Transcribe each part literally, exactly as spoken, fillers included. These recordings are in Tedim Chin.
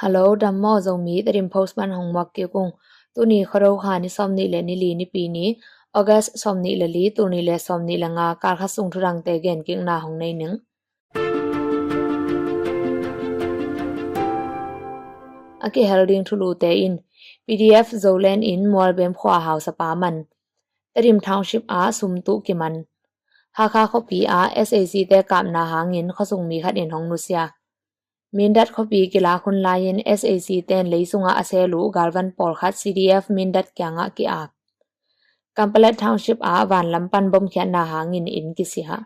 Hello, dam maw Zomi, Tedim Post pan hong muak kik ung. Tuni Khuado kha ni sawmnih le ni li Nipi ni, August sawmnih le li, tul nih le sawmnih le nga, kal khat sung thudangte gen kikna hong nei ning. A kihel ding thulute in, P D F Zoland in Mualbem khua hausapa man. Tedim Township ah sumtuh kiman. Hakha khuapi ah S A C te kapna hangin khuasung mi khat in hong nusia. Mindat khuapi kilak hun lai-in S A C ten lei sungah a sel uh galvan pawlkhat C D F Mindat kiangah ki-ap. Kanpetlet Township ah vanlam pan bomkhiatna hangin inn kisia.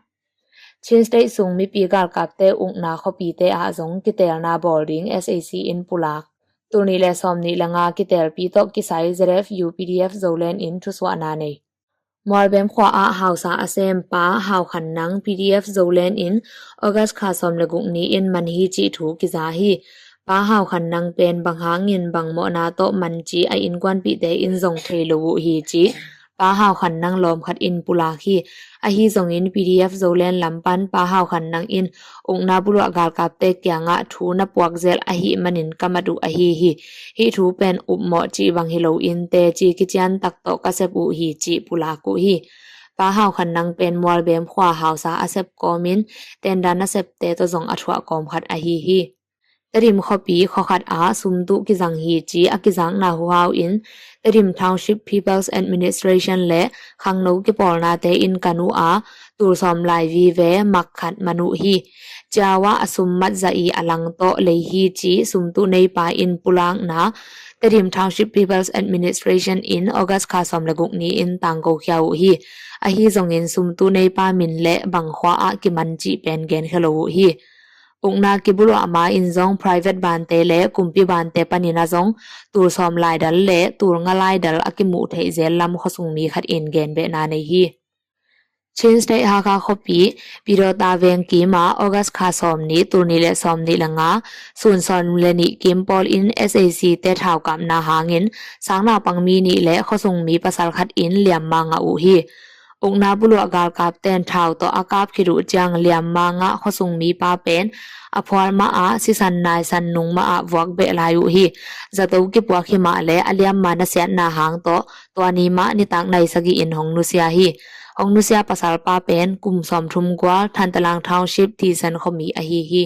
Chin State sung mipi galkapte ukna khuapite ah zong kiteelna bawl ding S A C in pulak. Tul nih le sawmnih le nga kiteelpi tawh kisai Z F U P D F Zoland in thusuahna nei. Mualbem khua ah hausa a sem Pa Hau Khan Nang P D F Zoland in August kha sawm le guk ni-in man hi cih thu kiza hi. Pa Hau Khan Nang pen bang hangin bang mawhna tawh man cih a innkuanpihte in zong thei lo uh hi cih Pa Hau Khan Nang lawm khat in pulak hi. Ahi zongin P D F Zoland lam pan Pa Hau Khan Nang in ukna buluah galkapte kiangah thu na puak zel ahih manin ka mat uh ahi hi. Hih thu pen upmawh cih bang hi lo in teci kician tak tawh ka sep uh hi cih pulak uh hi. Pa Hau Khan Nang pen Mualbem khua hausa a sep kawmin tenda nasepte tawh zong a thuah kawm khat ahi hi. Tedim khuapi khuakhat ah sumtuh kizang hi cih a kizakna huhau in Tedim Township People's Administration le khangno kipawlnate in kan uh a, tul sawm lai vive mak khat man uh hi. Ciau ah a sum matzah i a lang tawh lei hi cih sumtuh neipa in pulakna Tedim Township People's Administration in August kha sawm le guk ni-in tangkokhia uh hi. Ahi zongin sumtuh neipa min le bang khua ah kiman cih pen genkhia lo uh hi. Ukna kibuluah ma in zong private bante le kumpi bante panin a zong tul sawm laidal le tul nga laidal a kimuh theih zel lam khuasung mi khat in genbehna nei hi. Chin State Hakha khuapi Pidawta veng kim ah August kha sawm ni, tul nih le sawmnih le nga, sun sawm le nih kim pawl in S A C te thaukapna hangin sangnaupang mi nih le khuasung mi pasal khat in liamma ngah uh hi. Ukna buluah galkap ten thau tawh a kap khit uh ciang liamma ngah khuasung mipa pen a phual mah ah sisan naisan nung mah ah vuak beh lai uh hi. Zato kipuak hi mah le a liamma nasiatna hang tawh tua ni mah nitak nai sagih in hong nusia hi. Hong nusia pasalpa pen kum sawmthum gual Thantalang Township Thisen khuami ahi hi.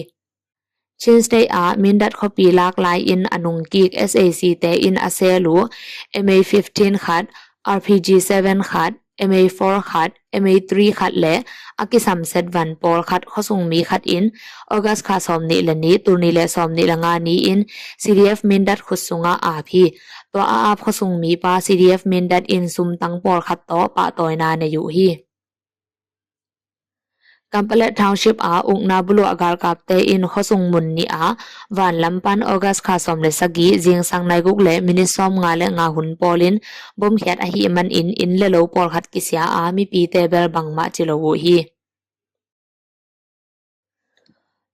Chin State ah Mindat khuapi lak lai-in a nungkik S A C te in a sel uh M A fifteen khat, R P G seven khat, M A four khat, M A three khat le a kisamset van pawlkhat khuasung mi khat in August kha sawmnih le nih, tul nih le sawmnih le nga ni-in C D F Mindat khut sungah ap hi. Tua a ap khuasung mipa C D F Mindat in sumtang pawlkhat tawh pahtawina nei uh hi. Kanpetlet Township ah ukna buluah galkapte in khuasung mun nih ah vanlam pan August kha sawm le sagih zingsang nai guk le minit sawmnga le nga hun pawlin bomkhiat ahih manin inn le lo pawlkhat kisia a mipite bel bangmah ci lo uh hi.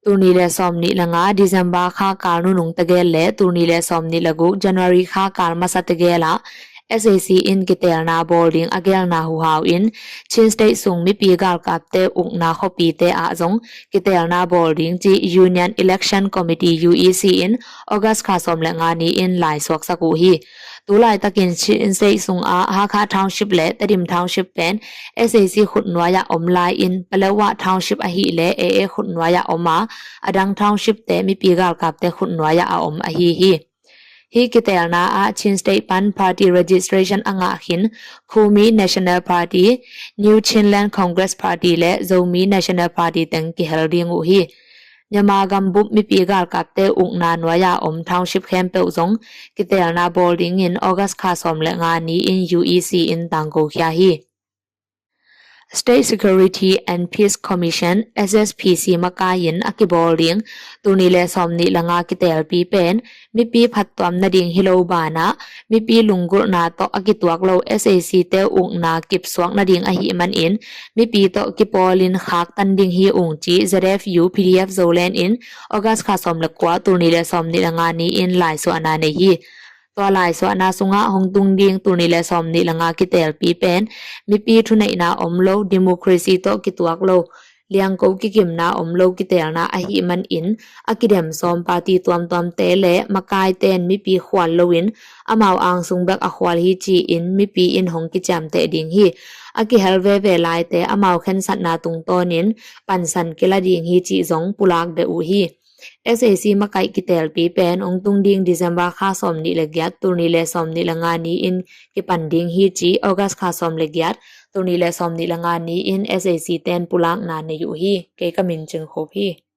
Tul nih le sawmnih le nga December kha kal nunung tegel le tul nih le sawmnih le guk January kha kal masa tegel ah S A C in kiteelna bawl ding a gelna huhau in Chin State sung mipi galkapte ukna khuapite ah zong kiteelna bawl ding cih Union Election Committee, U E C, in August kha sawm le nga ni-in laisuaksak uh hi. Tu laitakin Chin State sungah Hakha Township le Tedim Township pen S A C khutnuai-ah om lai-in Paletwa Township ahih le A A khutnuai-ah om a, a dang township te mipi galkapte khutnuai-ah a om ahi hi. Hih kiteelna ah Chin State pan party registration a ngah khin Khumi National Party, New Chinland Congress Party le Zomi National Party teng kihel ding uh hi. Myanmar gambup mipi galkapte ukna nuai-a om township khempeuh zong kiteelna bawl dingin August kha sawm le nga ni-in U E C in tangkokhia hi. State Security and Peace Commission, S S P C, makai-in a kibawl ding tul nih le sawmnih le nga kiteelpi pen mipi phattuam nading hi lo banah mipi lunggulhna tawh a kituak lo S A C te ukna kipsuak nading ahih manin mipi tawh kipawlin khaktan ding hi ung ci Z F U P D F Zoland in August kha sawm le kua tul nih le sawmnih le nga ni-in laisuahna nei hi. Tua laisuahna sungah hong tung ding tul nih le sawmnih le nga kiteelpi pen mipi thuneihna om lo, democracy tawh kituak lo, liangko kikimna om lo kiteelna ahih manin a kidem sawm party tuamtuamte le makaite in mipi khual loin amau angsung bek a khual hi ci-in mipi in hong kiciamteh ding hi. A kihel veve laite amau khensatna tungtawnin pansan kila ding hi cih zong pulak beh uh hi. SAC makaih kiteelpi pen hong tung ding December kha sawm nih le giat, tul nih le sawm nih le nga ni-in kipan ding hi ci August kha sawm le giat, tul nih le sawm nih le nga ni-in SAC ten pulakna nei uh hi. Kei ka min Cing Khup hi.